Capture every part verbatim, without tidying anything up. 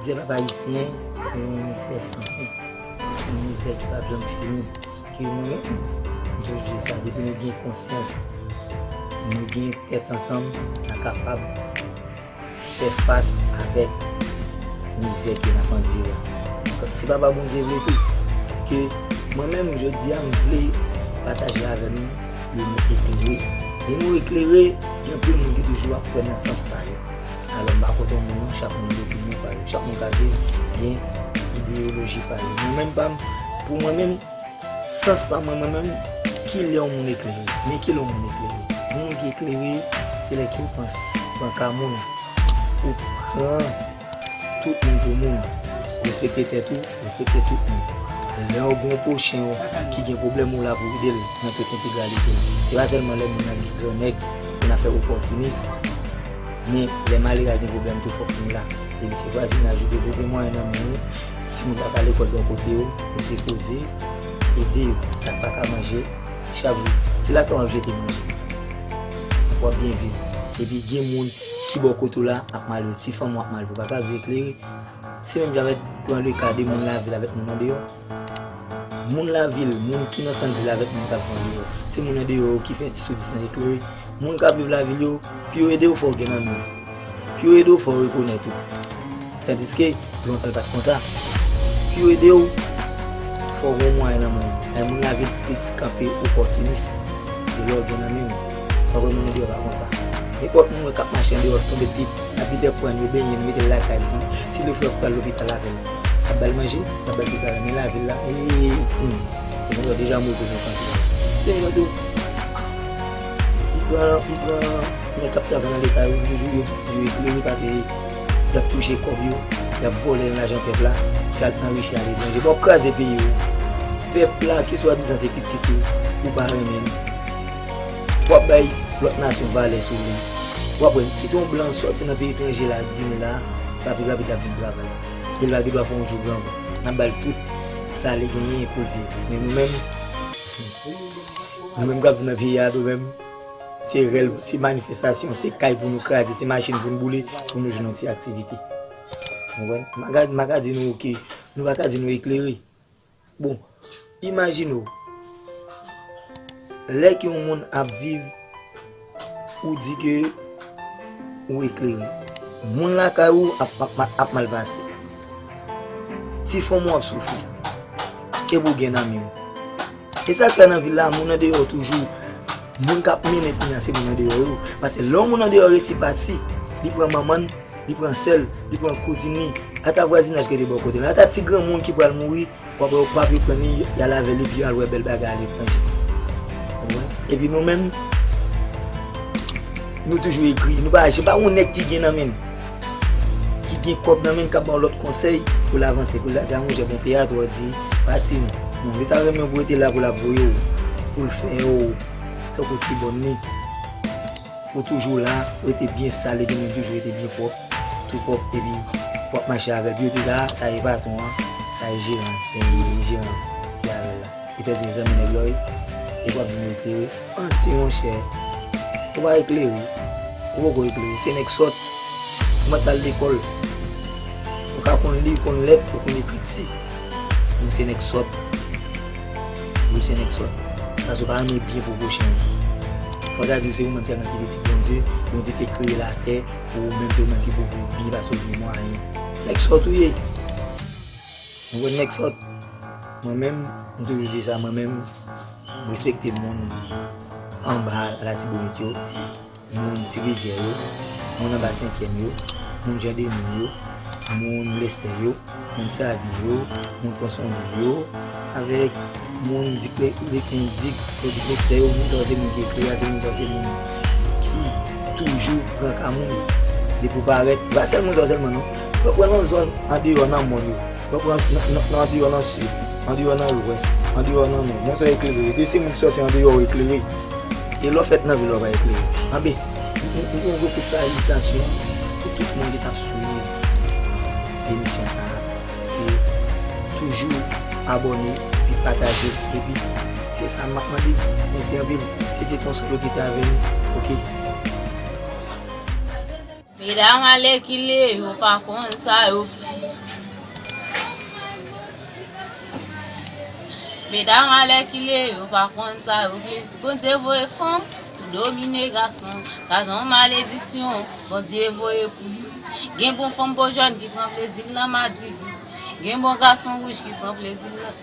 Mizè pèp ayisyen, se yon mizè san fen. Se yon mizè ki p ap janm fini. Ke mwen menm, m toujou di sa, depi nou gen konsyans, nou gen tèt ansanm, n a kapab fè fas avèk mizè ke n ap andire a. Se Papa Bondye vle tou. Ke mwen menm, jodi a, m vle pataje avè nou le mo eklere. Le mo eklere, gen anpil moun ki toujou ap kwè nan sans pa yo. Alò, m pa kont yon moun non, chak moun gen opinyon pa yo. Chak moun ka viv, gen ideyoloji pa yo. Mwen menm pa m, pou mwen menm, sans pa mwen, mwen menm, ki lè yon moun eklere? Men ki lè yon moun eklere? Yon moun ki eklere, se lè ke ou pran, pran ka moun, ou pran tout moun pou moun. Respekte tèt ou, respekte tout moun. Lè w gen yon pwochen w ki gen pwoblèm, ou la pou ede l nan tout entegralite l. Se pa sèlman lè moun nan gen gran nèg pou n ap fè opòtinis, men lè malere a gen pwoblèm tou, fòk nou la. Depi se vwazinaj ou, depi w gen mwayen nan men w, timoun pa ka lekòl bò kote yo, ou sipoze ede yo. Sa k pa ka manje, chak jou, se lakay w ap jete manje. W ap byen viv. Epi gen moun ki bò kote w la ap malere, ti fanmi w ap malere, w pa ka di w eklere. Se menm jan avèk, pran le ka de moun lavil avèk moun andeyò. Moun lavil, moun ki nan sant vil avèk moun k ap viv andeyò. Se moun andeyò yo ki fè dis sou dis nan eklere. Moun k ap viv lavil yo, pou yo ede w, fò w gen nan men w. Pou yo ede w, fò w rekonèt ou. Tandiske, lontan l pa t konsa. Pou yo ede w, fò w gen yon mwayen nan men w. Lè moun lavil plis kanpe opòtinis, se lè w gen nan men w. Fò w wè moun andeyò pa konsa. Nenpòt moun wè k ap mache andeyò, tonbe pit, nan Pitè Pàn, yo benyen l, mete l lakay li. Si, si l fè, pral lopital avè l. Ap ba l manje, ap ba l tout bagay. Men lavil la, ee, hmm. Se konsa deja move nan kantye. Se menm jan tou, m pran, m pran nèg k ap travay nan Leta yo, toujou yo, yo eklere paske y ap touche kòb yo, y ap vòlè lajan pèp la, y al anrichi aletranje. Bon, w ap kraze peyi w. Pèp la, ki swadizan se pitit ou, ou pa renmen l. W ap bay lòt nasyon valè sou li. W ap wè, kite yon blan sòti nan peyi etranje la, vini la, rapid, rapid, l ap vin travay. E l pa gen dwa fè yon jou grangou. N ap ba l tout sa li genyen pou l viv. Men nou menm, nou menm k ap viv nan peyi a, nou menm, se rèl, se manifestasyon, se kay pou nou kraze, se machin pou nou boule, pou nou jwenn yon ti aktivite. Ou konprann? M pa ka, m pa ka di nou, oke, nou pa ka di nou eklere. Bon, imajine w, lè ke yon moun ap viv, ou di ke ou eklere. Moun lakay ou ap, ap, ap mal pase. Ti fanmi w ap soufri. Epi w gen nan men w. E sa k fè nan vil la, moun andeyò toujou, moun k ap mennen kounye a se moun andeyò yo. Paske lè yon moun andeyò resi pati, li pran manman l, li pran sè l, li pran kouzin li, ata vwazinaj ki rete bò kote l, ata ti granmoun ki pral mouri, w ap wè yo p ap reprann li, y al avè l, epi y al wè bèl bagay aletranje. Ou konprann? Epi nou menm, nou toujou egri, nou pa aji, pa yon nèg ki gen nan men l, ki gen kòb nan men l, k ap ba w lòt konsèy pou l avanse, pou l ta di, a monchè, bon, peyi a twò di, pati non. Non, li ta renmen pou rete la, pou l ap voye w, pou l fè w tankou ti bòn li. Ou toujou la, ou rete byen sal, epi menm toujou rete byen pwòp, tou pwòp, epi w ap mache avè l. Pou yo te di, a, sa e patwon an, sa e jeran, e jeran ki avè l la. Petèt se zanmi nèg la w ye, epi w ap di m ou eklere. Manti, monchè. Ou pa eklere. Ou poko eklere. Se nèg sòt. Ou mèt al lekòl. Ou ka konn li, konn lèt, ou konn ekriti. Men se nèg sòt. Ou se nèg sòt. Paske ou pa renmen byen pou pwochen ou. Fò ta di se ou menm sèlman ki pitit Bondye. Bondye te kreye latè pou ou menm, se ou menm ki pou viv byen paske ou gen mwayen. Nèg sòt ou ye. Ou wè nèg sòt. Mwen menm, m toujou di sa, mwen menm, m respekte moun anba Latibonit yo. Moun Ti Rivyè yo, moun anba Senkyèm yo, moun Jan Denim yo, moun Lestè yo, moun Savyen yo, moun Pon Sonde yo, avèk moun Dik Le-, Dik Lendik, yo Dik Lestè yo, moun sa yo se moun ki eklere, se moun sa yo se moun ki toujou pran ka moun. Depi w parèt, e pa sèl moun sa yo sèlman non. Yo pran nan zòn andeyò nan mòn yo. Yo pran nan, nan, nan andeyò nan sid, andeyò nan lwès, andeyò nan nò. Moun sa yo eklere. Depi se moun ki sòti andeyò yo eklere. E lè w fèt nan vil la, w pa eklere. Anben, m, m, m gen yon gwo kout salitasyon pou tout moun ki t ap swiv emisyon sa a, ke toujou abòne, epi pataje, epi se sa m ap mande. Mèsi anpil. Se te Ton Solo ki te avè nou. Oke. Medam alèkile, yo pa konn sa yo fè. Medam alèkile, yo pa konn sa yo vle. Bondye voye fanm pou domine gason. Gason malediksyon, Bondye voye pou nou. Gen bon fanm po jòn ki pran plezi l nan madivi. Gen bon gason wouj ki pran plezi l nan,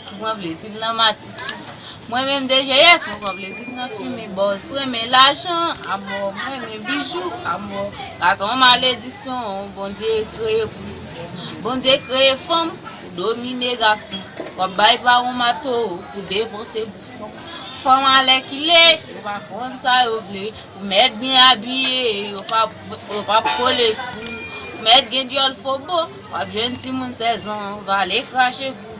ki pran plezi l nan masisi. Mwen menm D J S, mwen pran plezi m nan fimen bòz. Mwen renmen lajan, amò. Mwen renmen bijou, amò. Gason malediksyon, Bondye kreye pou nou. Bondye kreye fanm pou domine gason. W ap bay pawon mato pou depanse pou fanm. Fanm alèkile, yo pa konn sa yo vle. Ou mèt byen abiye, yo p ap, yo p ap kole sou ou. Ou mèt gen dyòl fobo, w ap jwenn timoun sèz an, vale krache pou ou.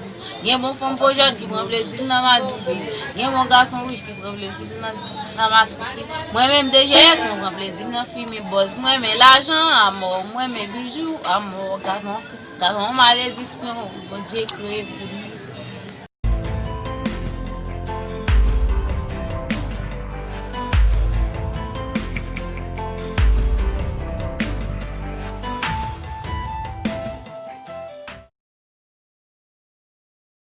Gen bon fanm po jòn ki pran plezi l nan madivi. Gen bon gason wouj ki pran plezi l nan, nan masisi. Mwen menm D J S, mwen pran plezi m nan fimen bòz. Mwen renmen lajan, amò. Mwen renmen bijou, amò. Gason, gason malediksyon, Bondye kreye pou nou.